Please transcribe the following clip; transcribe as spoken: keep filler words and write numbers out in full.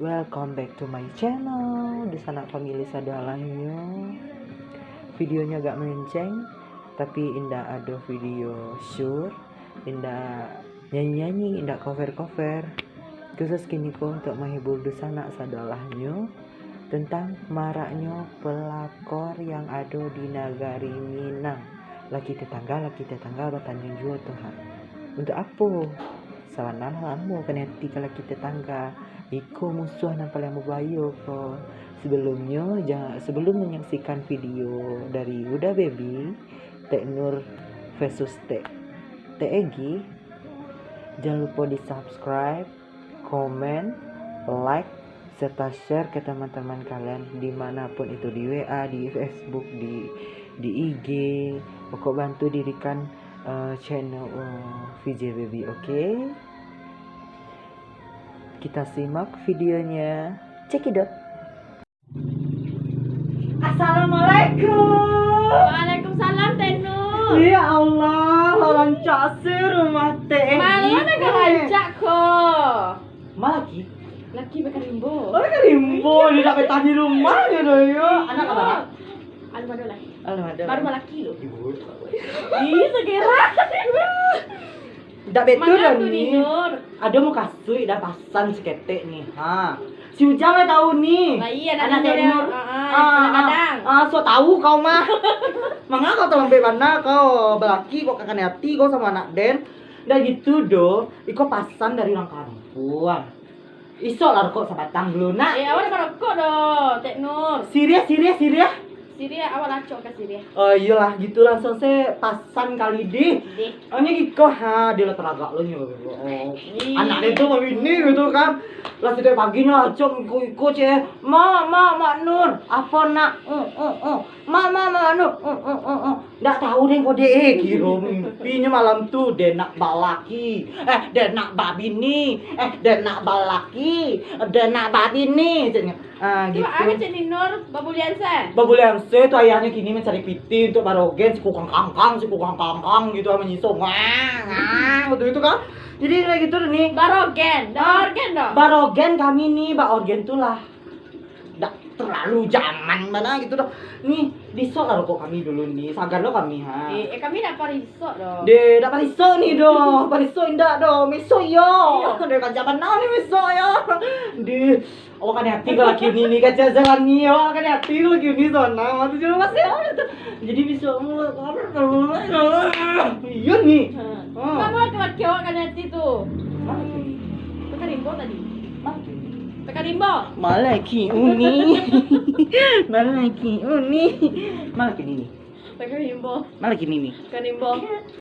Welcome back to my channel, Dunsanak Family sadolahnyo. Videonyo agak melenceng, tapi indak ado video sure, indak nyanyi-nyanyi, indak cover-cover. Khusus kiniko untuk menghibur dunsanak sadolahnyo tentang maraknyo pelakor yang ado di nagari Minang. Laki tetangga, laki tetangga batanyo juo tu, ha. Untuk apo? Sabana lah lamo kanai ati ka laki tetangga. Iko musuah nan paling babahayo ko. Sebelumnyo, ja-, sebelum menyaksikan video dari Uda Baby, Tek Nur versus Tek, Tek Egi, jangan lupa di subscribe, komen, like, serta share ke teman-teman kalian dimanapun itu, di W A, di Facebook, di, di I G. Pokok bantu dirikan, eh, channel, eh, V J Baby, oke? Kita simak videonya. Cekidot. Assalamualaikum. Waalaikumsalam, Tek Nur. Ya Allah, lah rancak se rumah Tek Egi. Malah dah rancak ko. Ma laki? Laki bakarimbo. Oh, bakarimbo, dia nak betah di rumah je dah, ya. Anak ka bara? Alun ado lai. Alun ado. Baru balaki lo. Ih, segera. Ndak betul. Manga dah tu ni, ni, Nur? Ado mukasuik dah pasan saketek ni. Ha. Si Ujang lah tahu ni. Lah, iya, anak Nur Tek Nur. Ah, ah, ah, kadang-kadang. Ah, sok tahu kau mah. Manga kau talambek bana kau. Balaki kau ka kanai ati kau samo anak den. Ndak gitu doh. Iko pasan dari urang kampuang. Isok lah rokok sabatang dulu, nak. Eh, awak dak marokok doh, Tek Nur. Siriah, siriah, siriah. Siriah, awak lah acok ka siriah. Oh, iyolah, gitu langsung se pasan kali dih. Dih. Hanya giko, ha, dia lah taragak lo nyo. Oh. Ih. Anak dia tu babini gitu kan. Lah setiap pagi nyo acok iko-iko cek. "Ma, ma, Mak Nur, apo nak?" "Uh, uh, uh." "Ma, ma, ma, Nur." "Uh, uh, uh, uh." Ndak tahu den kok dek, eh, kiro mimpi nyo malam tu, den nak balaki, eh, den nak babini, eh, den nak balaki, den nak babini, caknyo. Ah, gitu. Cubo apo cek ni, Nur, babulian se? Babulian se tu ayahnyo kini mancari pitih untuak barogen, si kukang kangkang, si kukang kangkang gitu, ah, manyiso, ngang, ngang, waktu itu kan. Jadi, kayak gitu ni. Barogen, dak orgen doh. Barogen kami ni, baorgen tu lah. Dak terlalu zaman bana gitu doh. Ni, disok lah rokok kami dulu ni. Sagan lo kami, ha. Eh, eh, kami dak parisok doh. Deh, dak parisok ni doh. Parisok indak doh. Mesok iyo. Iyo. Dari panjang bana ni mesok iyo. Deh, awak kanai ati kalau laki ni, ni kacau jalan ni. Awak kanai ati kalau laki ni sana. Mati dulu masih. Jadi besok mu. Iyo ni. Ha. Ha. Kamu laki-laki awak kanai ati tu. Mana tu? Tekan rimbo tadi. Mana tu? Tekan rimbo. Malaki uni. Malaki uni. Malaki nini. Tekan rimbo. Malaki nini. Tekan rimbo.